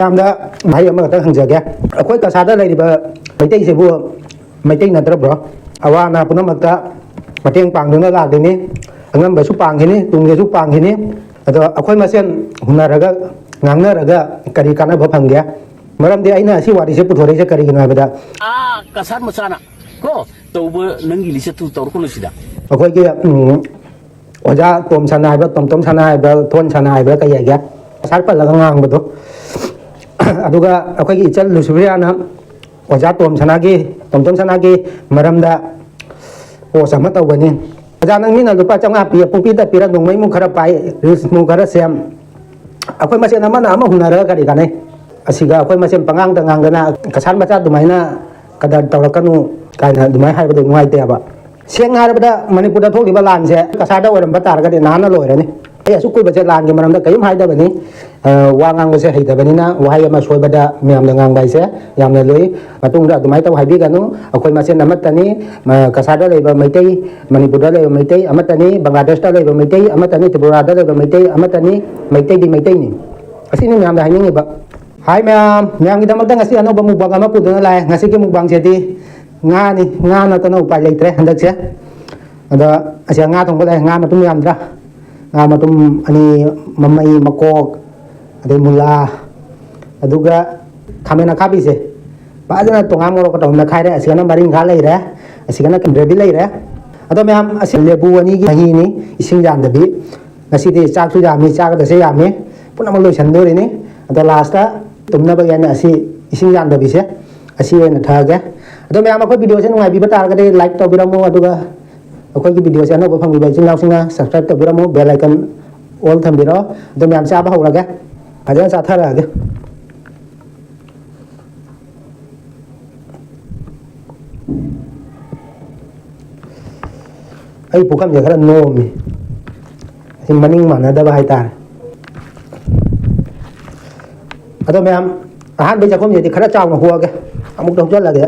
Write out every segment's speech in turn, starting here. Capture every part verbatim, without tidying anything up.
ꯃꯌꯥꯝꯗ ꯋꯥꯍꯩ ꯑꯃꯈꯛꯇꯪ ꯍꯪꯖꯒꯦ꯫ ꯑꯩꯈꯣꯏ ꯀꯁꯥꯗ ꯂꯩꯔꯤꯕ ꯃꯩꯇꯩꯁꯤꯕꯨ ꯃꯩꯇꯩ ꯅꯠꯇ꯭ꯔꯕ꯭ꯔꯣ? ꯑꯋꯥ ꯑꯅꯥ ꯄꯨꯝꯅꯃꯛꯇ ꯃꯇꯦꯡ ꯄꯥꯡꯗꯨꯅ ꯂꯥꯛꯂꯤꯅꯤ꯫ ꯑꯉꯝꯕꯁꯨ ꯄꯥꯡꯈꯤꯅꯤ, ꯇꯨꯡꯗꯁꯨ ꯄꯥꯡꯈꯤꯅꯤ꯫ ꯑꯗꯣ ꯑꯩꯈꯣꯏ ꯃꯁꯦꯟ ꯍꯨꯟꯅꯔꯒ, ꯉꯥꯡꯅꯔꯒ ꯀꯔꯤ ꯀꯥꯟꯅꯕ ꯐꯪꯒꯦ? ꯃꯔꯝꯗꯤ ꯑꯩꯅ ꯑꯁꯤ ꯋꯥꯔꯤꯁꯦ ꯄꯨꯊꯣꯔꯛꯏꯁꯦ ꯀꯔꯤꯒꯤꯅꯣ ꯍꯥꯏꯕꯗ, ꯑꯥ, ꯀꯁꯥꯔ ꯃꯆꯥꯅ ꯀꯣ ꯇꯧꯕ ꯅꯪꯒꯤ ꯂꯤꯆꯠꯇꯨ ꯇꯧꯔꯛꯀꯅꯨ ꯁꯤꯗ꯫ ꯑꯩꯈꯣꯏꯒꯤ, ꯎꯝ, ꯑꯣꯖꯥ ꯇꯣꯝ ꯁꯅꯥ ꯍꯥꯏꯕ꯭ꯔꯥ, ꯇꯣꯝꯇꯣꯝ ꯁꯅꯥ ꯍꯥꯏꯕ꯭ꯔꯥ, ꯊꯣꯟ ꯁꯅꯥ ꯍꯥꯏꯕ꯭ꯔꯥ, ꯀꯩ ꯍꯥꯏꯒꯦ? ꯀꯁꯥꯔ ꯄꯜꯂꯒ ꯉꯥꯡꯕꯗꯣ꯫ ꯑꯗꯨꯒ ꯑꯩꯈꯣꯏꯒꯤ ꯏꯆꯜ ꯂꯨꯁꯤꯕꯤꯌꯥꯅ ꯑꯣꯖꯥ ꯇꯣꯝ ꯁꯅꯥꯒꯤ, ꯇꯣꯝꯇꯣꯝ ꯁꯅꯥꯒꯤ ꯃꯔꯝꯗ ꯄꯣꯁ ꯑꯃ ꯇꯧꯒꯅꯤ꯫ "ꯑꯣꯖꯥ, ꯅꯪ ꯃꯤꯅ ꯂꯨꯄꯥ ꯆꯥꯝꯃꯉꯥ ꯄꯤ, ꯄꯨꯡꯄꯤꯗ ꯄꯤꯔ, ꯅꯣꯡꯃꯩꯃꯨꯛ ꯈꯔ ꯄꯥꯏ, ꯔꯤꯜꯁꯃꯨꯛ ꯈꯔ ꯁꯦꯝ, ꯑꯩꯈꯣꯏ ꯃꯁꯦꯟ ꯑꯃꯅ ꯑꯃ ꯍꯨꯟꯅꯔꯒ ꯀꯔꯤ ꯀꯥꯟꯅꯩ? ꯑꯁꯤꯒ ꯑꯩꯈꯣꯏ ꯃꯁꯦꯟ ꯄꯉꯥꯡꯗ ꯉꯥꯡꯗꯅ ꯀꯁꯥꯔ ꯃꯆꯥ ꯑꯗꯨꯃꯥꯏꯅ ꯀꯗꯔ ꯇꯧꯔꯛꯀꯅꯨ" ꯀꯥꯏꯅ ꯑꯗꯨꯃꯥꯏꯅ ꯍꯥꯏꯕꯗꯣ ꯅꯨꯡꯉꯥꯏꯇꯦꯕ꯫ ꯁꯦꯡꯅ ꯍꯥꯏꯔꯕꯗ, ꯃꯅꯤꯄꯨꯔꯗ ꯊꯣꯛꯂꯤꯕ ꯂꯥꯟꯁꯦ ꯀꯁꯥꯔꯗ ꯑꯣꯏꯔꯝꯕ ꯇꯥꯔꯒꯗꯤ ꯅꯍꯥꯟꯅ ꯂꯣꯏꯔꯅꯤ꯫ ꯑꯩ ꯑꯁꯨꯛ ꯀꯨꯏꯕꯁꯦ ꯂꯥꯟꯒꯤ ꯃꯔꯝꯗ ꯀꯔꯤꯝ ꯍꯥꯏꯗꯕꯅꯤ꯫ ꯑ, ꯋꯥ ꯉꯥꯡꯕꯁꯦ ꯍꯩꯇꯕꯅꯤꯅ ꯋꯥꯍꯩ ꯑꯃ ꯁꯣꯏꯕꯗ ꯃꯌꯥꯝꯅ ꯉꯥꯡꯕ ꯍꯥꯏꯁꯦ ꯌꯥꯝꯅ ꯂꯨꯏ꯫ ꯃꯇꯨꯡꯗ ꯑꯗꯨꯃꯥꯏꯅ ꯇꯧ ꯍꯥꯏꯕꯤꯒꯅꯨ꯫ ꯑꯩꯈꯣꯏ ꯃꯁꯦꯟ ꯑꯃꯠꯇꯅꯤ꯫ ꯃ-, ꯀꯁꯥꯔꯗ ꯂꯩꯕ ꯃꯩꯇꯩ, ꯃꯅꯤꯄꯨꯔꯗ ꯂꯩꯕ ꯃꯩꯇꯩ ꯑꯃꯠꯇꯅꯤ, ꯕꯪꯒ꯭ꯂꯥꯗꯦꯁꯇ ꯂꯩꯕ ꯃꯩꯇꯩ ꯑꯃꯠꯇꯅꯤ, ꯇ꯭ꯔꯤꯄꯨꯔꯥꯗ ꯂꯩꯕ ꯃꯩꯇꯩ ꯑꯃꯠꯇꯅꯤ, ꯃꯩꯇꯩꯗꯤ ꯃꯩꯇꯩꯅꯤ꯫ ꯑꯁꯤꯅꯤ ꯃꯌꯥꯝꯗ ꯍꯥꯏꯅꯤꯡꯉꯤꯕ꯫ ꯍꯥꯏ ꯃꯌꯥꯝ, ꯃꯌꯥꯝꯒꯤꯗꯃꯛꯇ ꯉꯁꯤ ꯑꯅꯧꯕ ꯃꯨꯛꯕꯥꯡ ꯑꯃ ꯄꯨꯗꯨꯅ ꯂꯥꯛꯑꯦ꯫ ꯉꯁꯤꯒꯤ ꯃꯨꯛꯕꯥꯡꯁꯤꯗꯤ ꯉꯥꯅꯤ꯫ ꯉꯥ ꯅꯠꯇꯅ ꯎꯄꯥꯏ ꯂꯩꯇ꯭ꯔꯦ ꯍꯟꯗꯛꯁꯦ꯫ ꯑꯗ ꯑꯁꯤꯗ ꯉꯥ ꯊꯣꯡꯕ ꯂꯩ꯫ ꯉꯥ ꯃꯇꯨꯝ ꯌꯥꯝꯗ꯭ꯔꯥ? ꯉꯥ ꯃꯇꯨꯝ ꯑꯅꯤ, ꯃꯃꯩ, ꯃꯀꯣꯛ, ꯑꯗꯩ ꯃꯨꯂꯥ, ꯑꯗꯨꯒ ꯈꯥꯃꯦꯟ ꯑꯈꯥꯕꯤꯁꯦ ꯐꯖꯅ ꯇꯣꯉꯥꯟ ꯃꯣꯔꯣꯛꯀ ꯇꯧꯔ ꯃꯦꯠꯈꯥꯏꯔꯦ꯫ ꯑꯁꯤꯒꯅ ꯃꯔꯤꯡꯈꯥ ꯂꯩꯔꯦ, ꯑꯁꯤꯒꯅ ꯒ꯭ꯔꯦꯚꯤ ꯂꯩꯔꯦ꯫ ꯑꯗꯣ ꯃꯌꯥꯝ, ꯑꯁꯤ ꯂꯦꯕꯨ ꯑꯅꯤꯒꯤ ꯃꯍꯤꯅꯤ, ꯏꯁꯤꯡ ꯌꯥꯝꯗꯕꯤ꯫ ꯉꯁꯤꯗꯤ ꯆꯥꯛꯁꯨ ꯌꯥꯝꯃꯤ, ꯆꯥꯒꯗꯕꯁꯦ ꯌꯥꯝꯃꯤ, ꯄꯨꯝꯅꯃꯛ ꯂꯣꯏꯁꯟꯗꯣꯔꯤꯅꯤ꯫ ꯑꯗꯣ ꯂꯥꯁꯇ ꯇꯨꯝꯅꯕꯒꯤ ꯍꯥꯏꯅ ꯑꯁꯤ ꯏꯁꯤꯡ ꯌꯥꯝꯗꯕꯤꯁꯦ, ꯑꯁꯤ ꯑꯣꯏꯅ ꯊꯛꯑꯒꯦ꯫ ꯑꯗꯣ ꯃꯌꯥꯝ, ꯑꯩꯈꯣꯏ ꯚꯤꯗꯤꯑꯣꯁꯦ ꯅꯨꯡꯉꯥꯏꯕꯤꯕ ꯇꯥꯔꯒꯗꯤ ꯂꯥꯏꯛ ꯇꯧꯕꯤꯔꯝꯃꯣ, ꯑꯗꯨꯒ ꯑꯩꯈꯣꯏꯒꯤ ꯚꯤꯗꯤꯑꯣꯁꯦ ꯑꯅꯧꯕ ꯐꯪꯕꯤꯕ ꯏꯆꯤꯟ ꯏꯅꯥꯎꯁꯤꯡꯅ ꯁꯕꯁꯀ꯭ꯔꯥꯏꯕ ꯇꯧꯕꯤꯔꯝꯃꯣ, ꯕꯦꯜ ꯑꯥꯏꯀꯟ ꯑꯣꯜ ꯊꯝꯕꯤꯔꯣ꯫ ꯑꯗꯣ ꯃꯌꯥꯝ, ꯆꯥꯕ ꯍꯧꯔꯒꯦ, ꯐꯖꯅ ꯆꯥꯊꯔꯛꯑꯒꯦ꯫ ꯑꯩ ꯄꯨꯈꯝꯁꯦ ꯈꯔ ꯅꯣꯝꯃꯤ, ꯑꯁꯤ ꯃꯅꯤꯡ ꯃꯥꯟꯅꯗꯕ ꯍꯥꯏꯇꯥꯔꯦ꯫ ꯑꯗꯣ ꯃꯌꯥꯝ, ꯑꯍꯥꯟꯕꯩ ꯆꯥꯛꯈꯨꯝꯁꯤꯗꯤ ꯈꯔ ꯆꯥꯎꯅ ꯍꯣꯛꯑꯒꯦ, ꯑꯃꯨꯛ ꯂꯧꯁꯤꯜꯂꯒꯦ꯫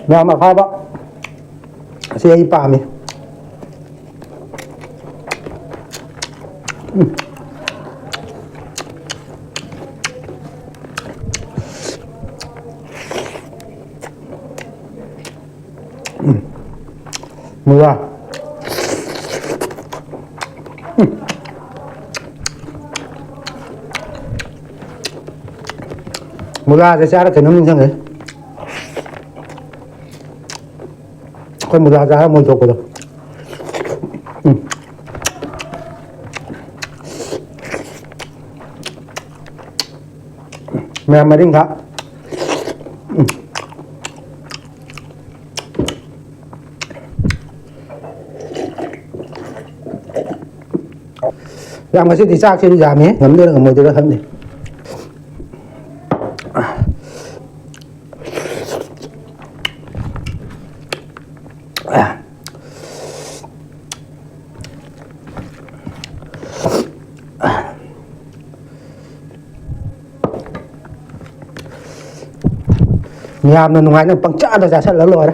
ꯃꯌꯥꯝ ꯑꯈꯥꯕ ꯑꯁꯤ ꯑꯩ ꯄꯥꯝꯃꯤ꯫ ꯎꯝ꯫ ꯎꯝ꯫ ꯃꯨꯂꯥ꯫ ꯎꯝ꯫ ꯃꯨꯂꯥꯁꯦ ꯆꯥꯔ ꯀꯩꯅꯣꯝ ꯅꯤꯡꯁꯤꯡꯉꯦ꯫ ꯑꯩꯈꯣꯏ ꯃꯨꯂꯥ ꯆꯥꯔ ꯃꯣꯏ ꯊꯣꯛꯄꯗꯣ꯫ ꯎꯝ꯫ ꯃꯌꯥꯝ ꯃꯔꯤꯡꯈꯥ꯫ ꯎꯝ꯫ ꯌꯥꯝ ꯉꯁꯤꯗꯤ ꯆꯥꯛꯁꯦ ꯌꯥꯝꯃꯦ, ꯉꯝꯗꯣꯏꯔꯥ ꯉꯝꯃꯣꯏꯗꯣꯏꯔꯥ ꯈꯪꯗꯦ꯫ ꯃꯌꯥꯝꯅ ꯅꯨꯡꯉꯥꯏꯅ ꯄꯪꯆꯥꯗ ꯆꯥꯁꯜꯂ ꯂꯣꯏꯔꯦ꯫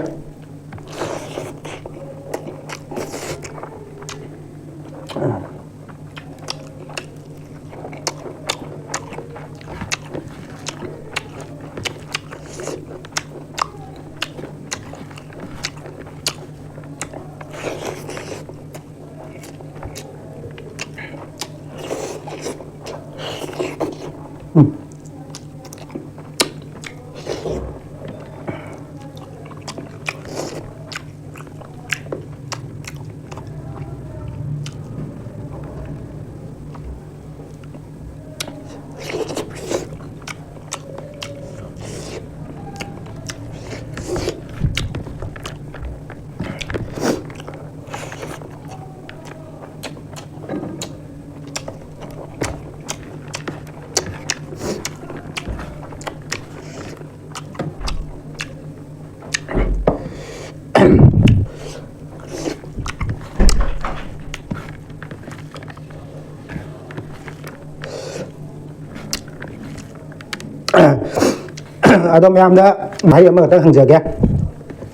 ꯑꯗꯣ ꯃꯌꯥꯝꯗ ꯋꯥꯍꯩ ꯑꯃꯈꯛꯇꯪ ꯍꯪꯖꯒꯦ꯫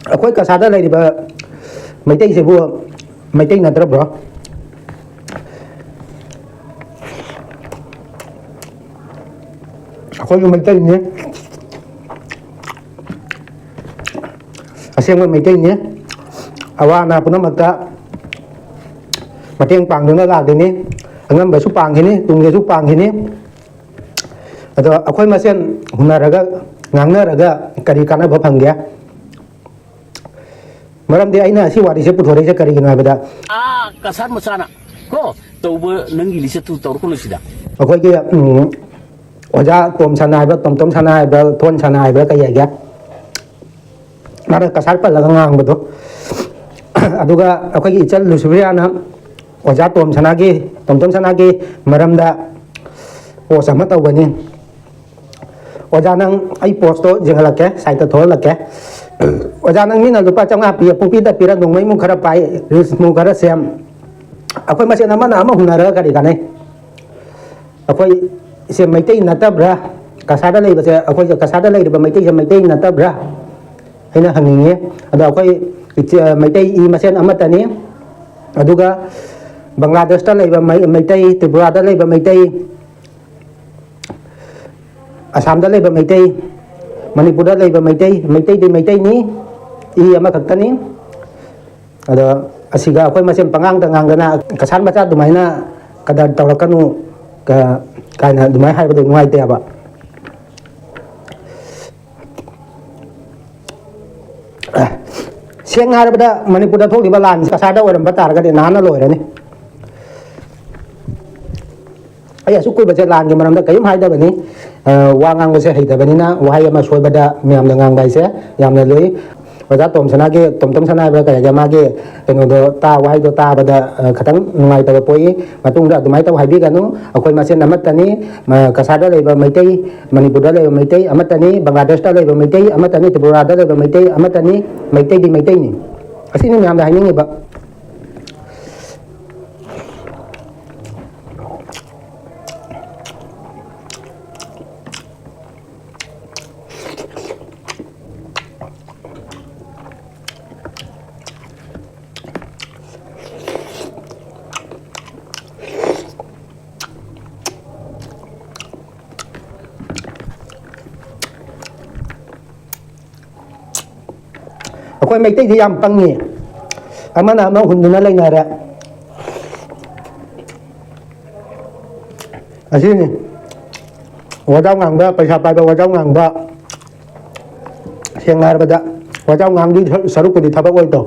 ꯑꯩꯈꯣꯏ ꯀꯁꯥꯗ ꯂꯩꯔꯤꯕ ꯃꯩꯇꯩꯁꯤꯕꯨ ꯃꯩꯇꯩ ꯅꯠꯇ꯭ꯔꯕ꯭ꯔꯣ? ꯑꯩꯈꯣꯏꯁꯨ ꯃꯩꯇꯩꯅꯤ, ꯑꯁꯦꯡꯕ ꯃꯩꯇꯩꯅꯤ꯫ ꯑꯋꯥ ꯑꯅꯥ ꯄꯨꯝꯅꯃꯛꯇ ꯃꯇꯦꯡ ꯄꯥꯡꯗꯨꯅ ꯂꯥꯛꯂꯤꯅꯤ꯫ ꯑꯉꯝꯕꯁꯨ ꯄꯥꯡꯈꯤꯅꯤ, ꯇꯨꯡꯗꯁꯨ ꯄꯥꯡꯈꯤꯅꯤ꯫ ꯑꯗꯣ ꯑꯩꯈꯣꯏ ꯃꯁꯦꯟ ꯍꯨꯟꯅꯔꯒ, ꯉꯥꯡꯅꯔꯒ ꯀꯔꯤ ꯀꯥꯟꯅꯕ ꯐꯪꯒꯦ? ꯃꯔꯝꯗꯤ ꯑꯩꯅ ꯑꯁꯤ ꯋꯥꯔꯤꯁꯦ ꯄꯨꯊꯣꯔꯛꯏꯁꯦ ꯀꯔꯤꯒꯤꯅꯣ ꯍꯥꯏꯕꯗ, ꯑꯥ, ꯀꯁꯥꯔ ꯃꯆꯥꯅ ꯀꯣ ꯇꯧꯕ ꯅꯪꯒꯤ ꯂꯤꯆꯠꯇꯨ ꯇꯧꯔꯛꯀꯅꯨ ꯁꯤꯗ꯫ ꯑꯩꯈꯣꯏꯒꯤ, ꯎꯝ, ꯑꯣꯖꯥ ꯇꯣꯝ ꯁꯅꯥ ꯍꯥꯏꯕ꯭ꯔꯥ, ꯇꯣꯝꯇꯣꯝ ꯁꯅꯥ ꯍꯥꯏꯕ꯭ꯔꯥ, ꯊꯣꯟ ꯁꯅꯥ ꯍꯥꯏꯕ꯭ꯔꯥ, ꯀꯩ ꯍꯥꯏꯒꯦ? ꯃꯥꯅ ꯀꯁꯥꯔ ꯄꯜꯂꯒ ꯉꯥꯡꯕꯗꯣ꯫ ꯑꯗꯨꯒ ꯑꯩꯈꯣꯏꯒꯤ ꯏꯆꯜ ꯂꯨꯁꯤꯕꯤꯌꯥꯅ ꯑꯣꯖꯥ ꯇꯣꯝ ꯁꯅꯥꯒꯤ, ꯇꯣꯝꯇꯣꯝ ꯁꯅꯥꯒꯤ ꯃꯔꯝꯗ ꯄꯣꯁ ꯑꯃ ꯇꯧꯒꯅꯤ꯫ ꯑꯣꯖꯥ, ꯅꯪ ꯑꯩ ꯄꯣꯁꯇꯣ ꯌꯦꯡꯍꯜꯂꯛꯀꯦ, ꯁꯥꯏꯠꯇ ꯊꯣꯛꯍꯜꯂꯛꯀꯦ꯫ ꯑꯣꯖꯥ, ꯅꯪ ꯃꯤꯅ ꯂꯨꯄꯥ ꯆꯥꯝꯃꯉꯥ ꯄꯤ, ꯄꯨꯡꯄꯤꯗ ꯄꯤꯔ, ꯅꯣꯡꯃꯩꯃꯨꯛ ꯈꯔ ꯄꯥꯏ, ꯔꯤꯜꯁꯃꯨꯛ ꯈꯔ ꯁꯦꯝ, ꯑꯩꯈꯣꯏ ꯃꯁꯦꯟ ꯑꯃꯅ ꯑꯃ ꯍꯨꯟꯅꯔꯒ ꯀꯔꯤ ꯀꯥꯟꯅꯩ? ꯑꯩꯈꯣꯏ ꯁꯦ ꯃꯩꯇꯩ ꯅꯠꯇꯕ꯭ꯔꯥ? ꯀꯁꯥꯔꯗ ꯂꯩꯕꯁꯦ, ꯑꯩꯈꯣꯏꯁꯦ ꯀꯁꯥꯔꯗ ꯂꯩꯔꯤꯕ ꯃꯩꯇꯩꯁꯦ ꯃꯩꯇꯩ ꯅꯠꯇꯕ꯭ꯔꯥ ꯍꯥꯏꯅ ꯍꯪꯅꯤꯡꯉꯤ꯫ ꯑꯗꯣ ꯑꯩꯈꯣꯏ ꯏꯆꯦ-, ꯃꯩꯇꯩ ꯏ ꯃꯁꯦꯟ ꯑꯃꯠꯇꯅꯤ꯫ ꯑꯗꯨꯒ ꯕꯪꯒ꯭ꯂꯥꯗꯦꯁꯇ ꯂꯩꯕ ꯃꯩ-, ꯃꯩꯇꯩ, ꯇ꯭ꯔꯤꯄꯨꯔꯥꯗ ꯂꯩꯕ ꯃꯩꯇꯩ, ꯑꯁꯥꯝꯗ ꯂꯩꯕ ꯃꯩꯇꯩ, ꯃꯅꯤꯄꯨꯔꯗ ꯂꯩꯕ ꯃꯩꯇꯩ, ꯃꯩꯇꯩꯗꯤ ꯃꯩꯇꯩꯅꯤ, ꯏ ꯑꯃꯈꯛꯇꯅꯤ꯫ ꯑꯗꯣ ꯑꯁꯤꯒ ꯑꯩꯈꯣꯏ ꯃꯁꯦꯟ ꯄꯉꯥꯡꯗ ꯉꯥꯡꯗꯅ, "ꯀꯁꯥꯔ ꯃꯆꯥ ꯑꯗꯨꯃꯥꯏꯅ ꯀꯗꯔ ꯇꯧꯔꯛꯀꯅꯨ" ꯀ-, ꯀꯥꯏꯅ ꯑꯗꯨꯃꯥꯏꯅ ꯍꯥꯏꯕꯗꯣ ꯅꯨꯡꯉꯥꯏꯇꯦꯕ꯫ ꯁꯦꯡꯅ ꯍꯥꯏꯔꯕꯗ, ꯃꯅꯤꯄꯨꯔꯗ ꯊꯣꯛꯂꯤꯕ ꯂꯥꯟꯁꯤ ꯀꯁꯥꯔꯗ ꯑꯣꯏꯔꯝꯕ ꯇꯥꯔꯒꯗꯤ ꯅꯍꯥꯟꯅ ꯂꯣꯏꯔꯅꯤ꯫ ꯑꯩ ꯑꯁꯨꯛ ꯀꯨꯏꯕꯁꯦ ꯂꯥꯟꯒꯤ ꯃꯔꯝꯗ ꯀꯔꯤꯝ ꯍꯥꯏꯗꯕꯅꯤ꯫ ꯑ, ꯋꯥ ꯉꯥꯡꯕꯁꯦ ꯍꯩꯇꯕꯅꯤꯅ ꯋꯥꯍꯩ ꯑꯃ ꯁꯣꯏꯕꯗ ꯃꯌꯥꯝꯅ ꯉꯥꯡꯕ ꯍꯥꯏꯁꯦ ꯌꯥꯝꯅ ꯂꯨꯏ꯫ ꯑꯣꯖꯥ ꯇꯣꯝ ꯁꯅꯥꯒꯤ, ꯇꯣꯝ ꯇꯣꯝ ꯁꯅꯥ ꯍꯥꯏꯕ꯭ꯔꯥ ꯀꯩ ꯍꯥꯏꯒꯦ, ꯃꯥꯒꯤ ꯀꯩꯅꯣꯗꯣ ꯇꯥ-, ꯋꯥꯍꯩꯗꯣ ꯇꯥꯕꯗ, ꯑ, ꯈꯤꯇꯪ ꯅꯨꯡꯉꯥꯏꯇꯕ ꯄꯣꯛꯏ꯫ ꯃꯇꯨꯡꯗ ꯑꯗꯨꯃꯥꯏꯅ ꯇꯧ ꯍꯥꯏꯕꯤꯒꯅꯨ꯫ ꯑꯩꯈꯣꯏ ꯃꯁꯦꯟ ꯑꯃꯠꯇꯅꯤ꯫ ꯃ-, ꯀꯁꯥꯔꯗ ꯂꯩꯕ ꯃꯩꯇꯩ, ꯃꯅꯤꯄꯨꯔꯗ ꯂꯩꯕ ꯃꯩꯇꯩ ꯑꯃꯠꯇꯅꯤ, ꯕꯪꯒ꯭ꯂꯥꯗꯦꯁꯇ ꯂꯩꯕ ꯃꯩꯇꯩ ꯑꯃꯠꯇꯅꯤ, ꯇ꯭ꯔꯤꯄꯨꯔꯥꯗ ꯂꯩꯕ ꯃꯩꯇꯩ ꯑꯃꯠꯇꯅꯤ, ꯃꯩꯇꯩꯗꯤ ꯃꯩꯇꯩꯅꯤ꯫ ꯑꯁꯤꯅꯤ ꯃꯌꯥꯝꯗ ꯍꯥꯏꯅꯤꯡꯉꯤꯕ꯫ ꯑꯩꯈꯣꯏ ꯃꯩꯇꯩꯗꯤ ꯌꯥꯝ ꯄꯪꯉꯤ꯫ ꯑꯃꯅ ꯑꯃ ꯍꯨꯟꯗꯨꯅ ꯂꯩꯅꯔꯦ꯫ ꯑꯁꯤꯅꯤ ꯋꯥꯖꯥꯎ ꯉꯥꯡꯕ, ꯄꯩꯁꯥ ꯄꯥꯏꯕ ꯋꯥꯖꯥꯎ ꯉꯥꯡꯕ꯫ ꯁꯦꯡꯅ ꯍꯥꯏꯔꯕꯗ ꯋꯥꯖꯥꯎ ꯉꯥꯡꯕꯒꯤ ꯁꯔꯨꯛꯄꯨꯗꯤ ꯊꯕꯛ ꯑꯣꯏꯗꯣ꯫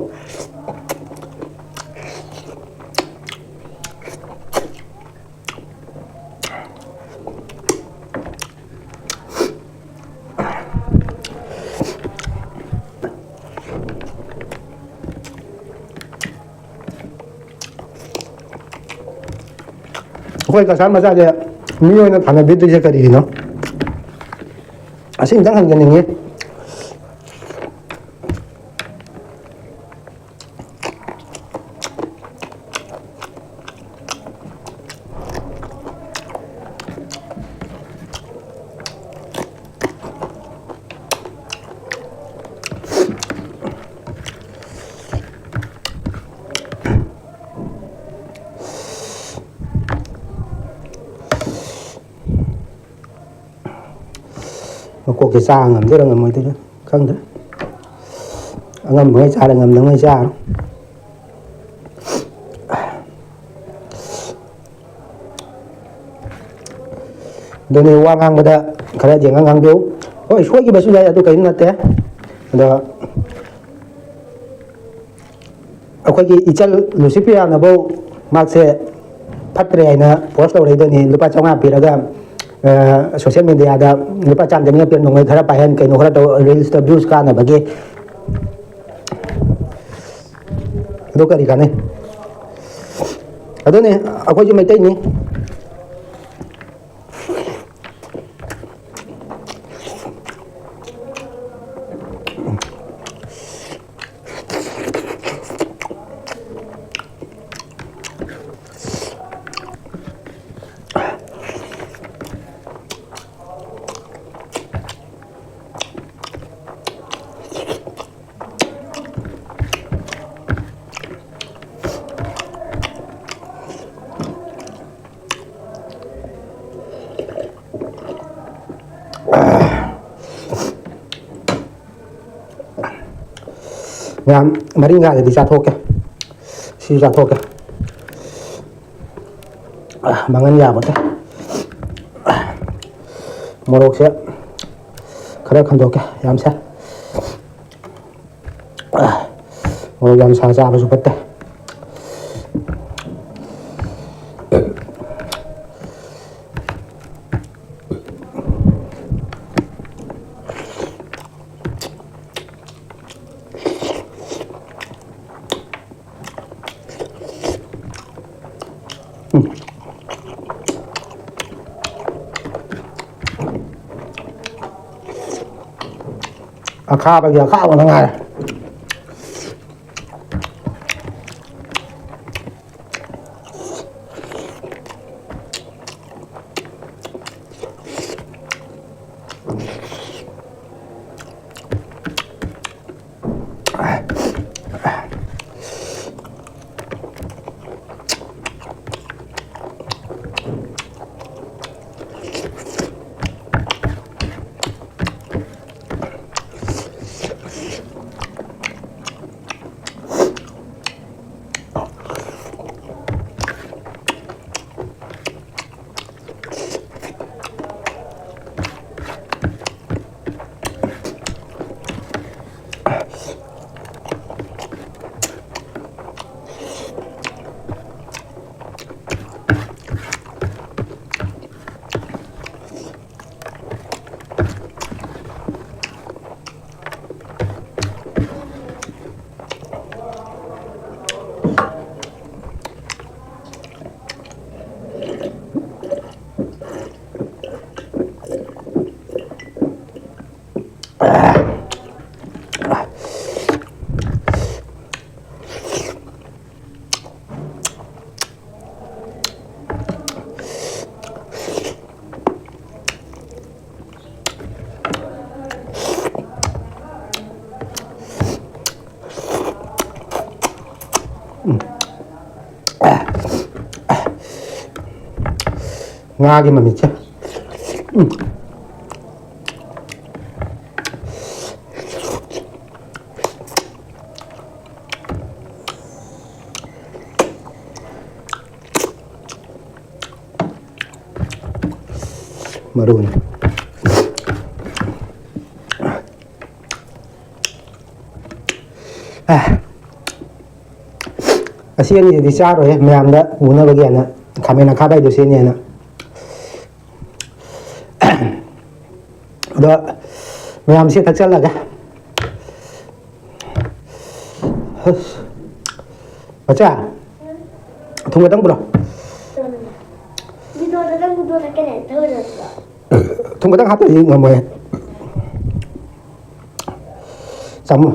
ꯑꯩꯈꯣꯏ ꯀꯁꯥꯔ ꯃꯆꯥꯁꯦ ꯃꯤ ꯑꯣꯏꯅ ꯊꯥꯅꯕꯤꯗ꯭ꯔꯤꯁꯦ ꯀꯔꯤꯒꯤꯅꯣ? ꯑꯁꯤ ꯑꯝꯇꯪ ꯍꯪꯖꯅꯤꯡꯉꯤ꯫ ꯃꯀꯣꯛꯁꯦ ꯆꯥ ꯉꯝꯗꯣꯏꯔꯥ ꯉꯝꯃꯣꯏꯗꯣꯏꯔꯥ ꯈꯪꯗ꯭ꯔꯦ꯫ ꯑꯉꯝꯕꯉꯩ ꯆꯥꯔꯦ, ꯉꯝꯗꯉꯩ ꯆꯥꯔꯣ꯫ ꯑꯗꯨꯅꯤ, ꯋꯥ ꯉꯥꯡꯕꯗ ꯈꯔ ꯌꯦꯡꯉ ꯉꯥꯡꯕꯤꯌꯨ꯫ ꯍꯣꯏ, ꯁꯣꯏꯈꯤꯕꯁꯨ ꯌꯥꯏ, ꯑꯗꯨ ꯀꯔꯤꯝ ꯅꯠꯇꯦ꯫ ꯑꯗꯣ ꯑꯩꯈꯣꯏꯒꯤ ꯏꯆꯜ ꯂꯨꯁꯤꯄ꯭ꯔꯤꯌꯥꯅꯐꯧ ꯃꯍꯥꯛꯁꯦ ꯐꯠꯇ꯭ꯔꯦ ꯍꯥꯏꯅ ꯄꯣꯁ ꯇꯧꯔꯛꯏꯗꯨꯅꯤ꯫ ꯂꯨꯄꯥ ꯆꯥꯝꯃꯉꯥ ꯄꯤꯔꯒ, ꯑ, ꯁꯣꯁꯤꯌꯦꯜ ꯃꯦꯗꯤꯌꯥꯗ ꯂꯨꯄꯥ ꯆꯥꯝꯃ ꯆꯅꯤ ꯄꯤꯔ ꯅꯣꯡꯃꯩ ꯈꯔ ꯄꯥꯏꯍꯟ, ꯀꯩꯅꯣ ꯈꯔ ꯇꯧ, ꯔꯤꯜꯁꯇ ꯚ꯭ꯌꯨꯁ ꯀꯥꯟꯅꯕꯒꯤ꯫ ꯑꯗꯨ ꯀꯔꯤ ꯀꯥꯟꯅꯩ? ꯑꯗꯨꯅꯤ, ꯑꯩꯈꯣꯏꯁꯨ ꯃꯩꯇꯩꯅꯤ꯫ ꯃꯌꯥꯝ, ꯃꯔꯤꯡꯒꯥꯗꯨꯗꯤ ꯆꯥꯊꯣꯛꯀꯦ꯫ ꯁꯤꯁꯨ ꯆꯥꯊꯣꯛꯀꯦ꯫ ꯑ, ꯃꯉꯟ ꯌꯥꯕꯗ ꯃꯣꯔꯣꯛꯁꯦ ꯈꯔ ꯈꯟꯗꯣꯛꯀꯦ꯫ ꯌꯥꯝ ꯁꯥꯏ꯫ ꯑ, ꯃꯣꯔꯣꯛ ꯌꯥꯝ ꯁꯥ ꯆꯥꯕꯁꯨ ꯐꯠꯇꯦ꯫ ꯑꯈꯥꯕꯒꯤ ꯑꯈꯥꯕ ꯉꯥꯏꯔꯦ꯫ ꯉꯥꯒꯤ ꯃꯃꯤꯠꯁꯦ꯫ ꯎꯝ꯫ ꯃꯔꯨꯅꯤ꯫ ꯑꯦ, ꯑꯁꯤ ꯑꯅꯤꯁꯤꯗꯤ ꯆꯥꯔꯣꯏꯍꯦ, ꯃꯌꯥꯝꯗ ꯎꯅꯕꯒꯤ ꯍꯥꯏꯅ ꯈꯥꯃꯦꯟ ꯑꯈꯥꯕ ꯍꯥꯏꯗꯣ ꯁꯤꯅꯤ ꯍꯥꯏꯅ꯫ ꯑꯗꯣ ꯃꯌꯥꯝꯁꯦ ꯊꯛꯆꯜꯂꯒꯦ꯫ ꯃꯆꯥ, ꯊꯨꯝ ꯈꯇꯪ ꯄꯨꯔꯛꯑꯣ꯫ ꯚꯤꯗꯤꯑꯣꯗ ꯅꯪ ꯚꯤꯗꯤꯑꯣ ꯊꯛꯀꯅꯤ ꯍꯥꯏꯅ ꯊꯛꯑꯣꯏꯗ꯭ꯔꯣ? ꯊꯨꯝ ꯈꯇꯪ ꯍꯥꯞꯇ꯭ꯔꯗꯤ ꯉꯝꯃꯣꯏ꯫ ꯆꯥꯃꯨ꯫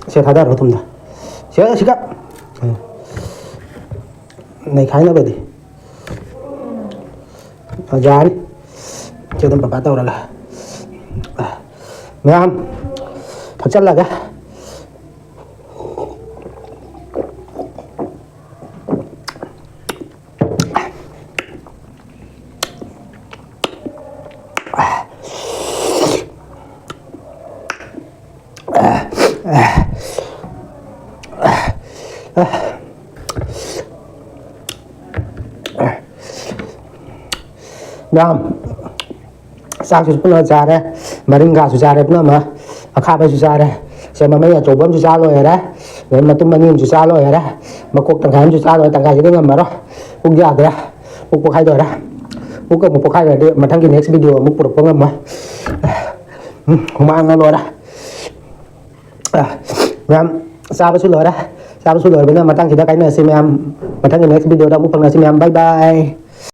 ꯁꯦ ꯊꯥꯗꯔꯣ ꯊꯨꯝꯗ꯫ ꯁꯦ ꯁꯤꯒ꯫ ꯅꯩꯈꯥꯏꯅꯕꯗꯤ꯫ ꯌꯥꯔꯅꯤ꯫ ꯁꯤ ꯑꯗꯨꯝ ꯄꯄꯥ ꯇꯧꯔꯒ꯫ ꯃꯌꯥꯝ ꯊꯛꯆꯜꯂꯒ꯫ ꯃꯌꯥꯝ, ꯆꯥꯛꯁꯨ ꯄꯨꯟꯅ ꯆꯥꯔꯦ, ꯃꯔꯤꯡꯒꯥꯁꯨ ꯆꯥꯔꯦ ꯄꯨꯟꯅ ꯑꯃ, ꯑꯈꯥꯕꯁꯨ ꯆꯥꯔꯦ, ꯁꯦ ꯃꯃꯩ ꯑꯆꯧꯕ ꯑꯃꯁꯨ ꯆꯥ ꯂꯣꯏꯔꯦ, ꯑꯗꯩ ꯃꯇꯨꯝ ꯑꯅꯤ ꯑꯃꯁꯨ ꯆꯥ ꯂꯣꯏꯔꯦ, ꯃꯀꯣꯛ ꯇꯪꯈꯥꯏ ꯑꯃꯁꯨ ꯆꯥ ꯂꯣꯏꯔꯦ, ꯇꯪꯈꯥꯏꯁꯤꯗꯤ ꯉꯝꯃꯔꯣꯏ, ꯄꯨꯛ ꯌꯥꯗ꯭ꯔꯦ, ꯄꯨꯛ ꯄꯣꯛꯈꯥꯏꯗꯣꯏꯔꯦ, ꯄꯨꯛ ꯑꯃꯨꯛ ꯄꯣꯛꯈꯥꯏꯈ꯭ꯔꯗꯤ ꯃꯊꯪꯒꯤ next video ꯑꯃꯨꯛ ꯄꯨꯔꯛꯄ ꯉꯝꯃꯣꯏ꯫ ꯎꯝ, ꯍꯨꯃꯥꯡꯅ ꯂꯣꯏꯔꯦ꯫ ꯑ, ꯃꯌꯥꯝ ꯆꯥꯕꯁꯨ ꯂꯣꯏꯔꯦ꯫ ꯆꯥꯕꯁꯨ ꯂꯣꯏꯔꯕꯅꯤꯅ ꯃꯇꯥꯡꯁꯤꯗ ꯀꯥꯏꯅꯔꯁꯤ ꯃꯌꯥꯝ꯫ ꯃꯊꯪꯒꯤ next videoꯗ ꯑꯃꯨꯛ ꯐꯪꯅꯁꯤ ꯃꯌꯥꯝ꯫ Bye bye꯫